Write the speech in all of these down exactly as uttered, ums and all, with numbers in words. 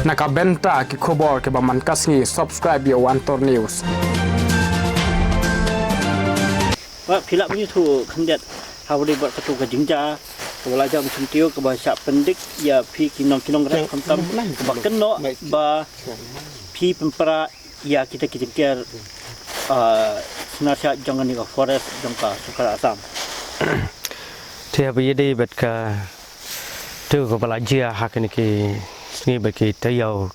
Na ka bynta ki khubor kiba man ka sngi, subscribe ïa u Antor News. Ba phi lah ban ïathuh khyndiat ha kaba ïadei bad kato ka jingjia kaba la jia mynsiem taïew kaba shah pyndik ïa phi ki nong ki nongrep, khamtam kaba kynnoh ba phi pynpra ïa kita ki jingker, ah, synshar jong kane ka forest jong ka sorkar Assam. Te haba ïadei bad kato kaba la jia ha kine ki sngi bad ki taïew,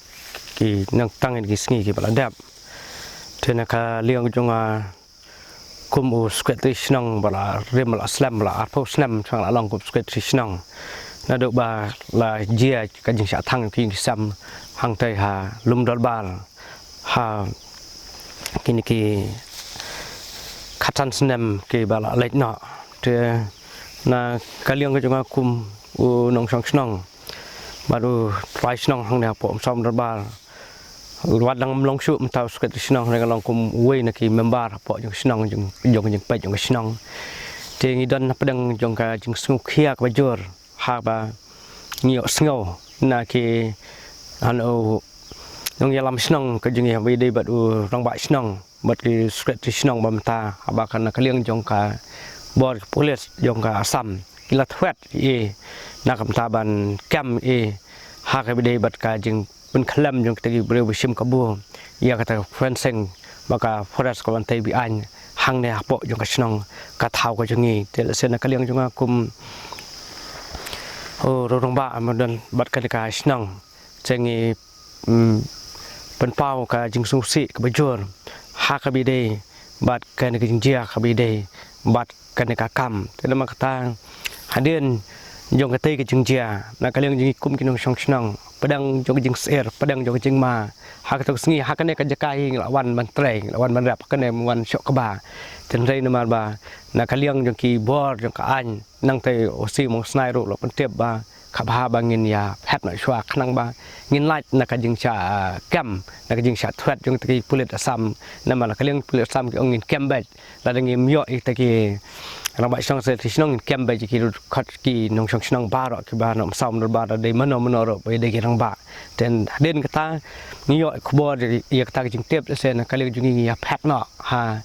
ki nangtang kine ki sngi kiba la dep. Te na ka liang jong nga kum u secretary shnong ba la rim, ba la slem, ba la arphew snem shuwa nga la long kum secretary shnong. Naduh ba la jia ka jingshah thang ki jingshah sem hangtei ha lum dorbar ha kine ki khatsan snem kiba la leit noh. Te na ka liang ka jong nga kum u nongshong shnong bad u trai shnong hangne hapoh Umsaw Dorbar, wat dang ym long shuh mynta u secretary shnong, hynrei nga long kum uwei na ki member hapoh jong ka shnong, jong, jong ka jingpeit jong ka shnong. Te ngi don hapdeng jong ka jingsngewkhia kaba jur haba ngi ïohsngew na ki, hano, nongïalam shnong ka jong ngi haba ïadei bad u rangbah shnong bad ki secretary shnong ba mynta, haba ka na ka liang jong ka bor ki pulit jong ka Assam ki la thwet ïa i na ka bynta ban kem ïa i ha kaba ïadei bad ka jingpynkhlem jong kita ki briew ba shim kabu ïa kata ka fencing ba ka forest ka ban tei be-aiñ hangne hapoh jong ka shnong, ka thaw ka jong ngi. Te lehse na ka liang jong nga kum u rangbah ba don bad kane ka shnong, te ngi, mm, pynpaw ka jingsngewsih kaba jur ha kaba ïadei bad kane ka jingjia kaba ïadei bad kane ka kam. Te namar kata, hadien jong katei ka jingjia, na ka liang jong ngi kum ki nongshong shnong, pdeng jong ka jingsyier, pdeng jong ka jingma, ha kato ka sngi, ha kane ka jaka hi ngi la wan ban trei, ngi la wan ban rep, ha kane ym wan shoh kba. Te hynrei namar ba na ka liang jong ki bor jong ka aiñ, nangtei u C Mongsnai ruh u la pyntip ba kaba bha ba ngin ïa phet noh shuwa khnang ba ngin lait na ka jingshah, ah, kem, na ka jingshah thwet jong kita ki pulit Assam. Namar na ka liang pulit Assam ki ong ngin kem beit, lada ngim ïoh ïa kita ki rangbah shnong, secretary shnong, ngin kem beit ïa ki khot ki nongshong shnong baroh kiba na Umsaw Dorbar, lada dei mano mano ruh ba dei ki rangbah. Te hadien kata ngi ïoh khubor ïa kata ka jingtip, te sa na ka liang jong ngi ngi ïa phet noh ha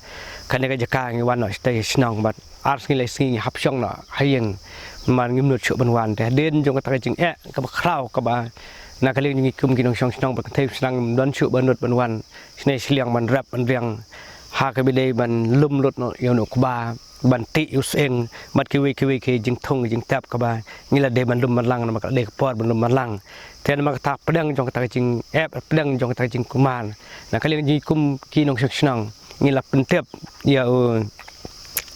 kane ka jaka, ngi wan noh shatei shnong bad ar sngi lai sngi ngi hap shong noh ha ïing, namar ngim nud shuh ban wan. Te hadien jong kata ka jingeh kaba khraw kaba na ka liang jong ngi kum ki nongshong shnong bad kynthei shynrang ngim don shuh ban nud ban wan shane shiliang ban rep ban riang ha kaba ïadei ban lum lut noh ïa une u kba, ban tih ïa u sying bad kiwei kiwei ki jingthung jingtep kaba ngi la dei ban lum ban lang, namar ka la dei ka por ban lum ban lang. Te namar kata pdeng jong kata ka jingeh, pdeng jong kata ka jingkhlaiñ, na ka liang jong ngi kum ki nongshong shnong ngi la pyntip ïa u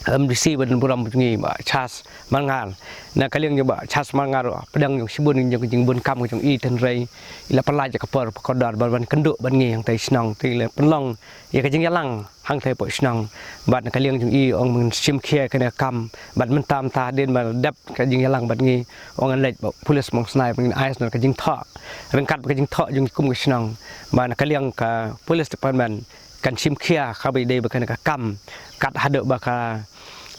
M D C ba don burom jong ngi, Bah Charles Marngar. Na ka liang jong Bah Charles Marngar, pdeng jong shibun jong ka jingbun kam ka jong i, te hynrei i la pynlait ïa ka por ba kordor ban, ban kynduh bad ngi hangtei shnong, te i la pynlong ïa ka jingïalang hangtei hapoh shnong. Bad na ka liang jong i ong ban shim khia kane ka kam, bad mynta mynta hadien ba dep ka jingïalang bad ngi, ong ngan leit bad u pulit Mongsnai ba ngin ai noh ka jingthoh, ryngkat bad ka jingthoh jong ngi kum ka shnong, ba na ka liang ka police department kan shim khia kaba ïadei bad kane ka kam, kat haduh ba ka,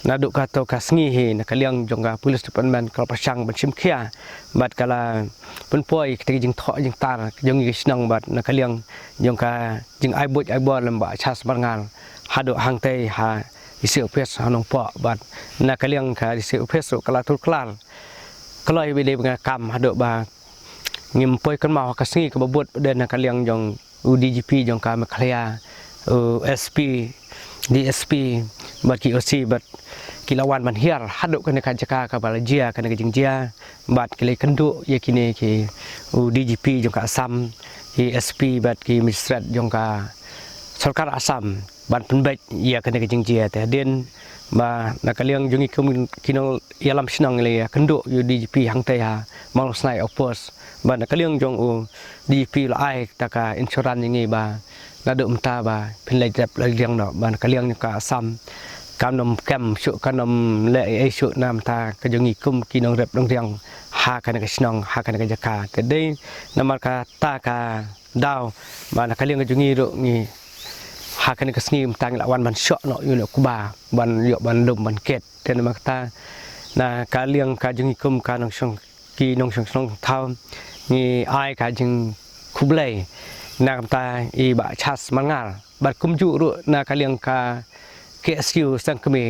naduh kato ka sngi hi na ka liang jong ka police department ka la pyrshang ban shim khia bad ka la pynpoi kita ki jingthoh jingtar jong ngi ka shnong, bad na ka liang jong ka jingai buit ai bor lem Bah Charles Marngar haduh hangtei ha D C office ha Nongpoh, bad na ka liang ka D C office ruh ka la tur klar kloi ba ïadei bad kane ka kam haduh ba ngim poi kynmaw ha ka sngi kaba bud pat de na ka liang jong u D G P jong ka Meghalaya, u S P, D S P, bad ki O C, bad ki la wan ban hiar haduh kane ka jaka kaba la jia kane ka jingjia, bad ki la ïakynduh ïa kine ki, u D G P jong ka Assam, ki S P bad ki magistrate jong ka sorkar Assam ban pynbeit ïa kane ka jingjia. Te hadien ba na ka liang jong ngi kum ki nongïalam shnong ngi la ïakynduh ïa u D G P hangtei ha Mawlong Snai Outpost, bad na ka liang jong u D G P la ai kata ka insurance ïa ngi ba naduh mynta ba phin leit rep leit riang noh, bad na ka liang jong ka Assam kan ym kem shuh, kan ym leh ei ei shuh na ka bynta ka jong ngi kum ki nongrep nongriang ha kane ka shnong, ha kane ka jaka. Te dei namar kata ka daw ba na ka liang ka jong ngi ruh ngi ha kane ka sngi mynta ngi la wan ban shoh noh ïa une u kba ban ïoh ban lum ban kit. Te namar kata na ka liang ka jong ngi kum ka nongshong, ki nongshong shnong thaw, ngi ai ka jing khublei na ka bynta i Bah Charles Marngar bad kumjuh ruh na ka liang ka K S U Seng Kmie.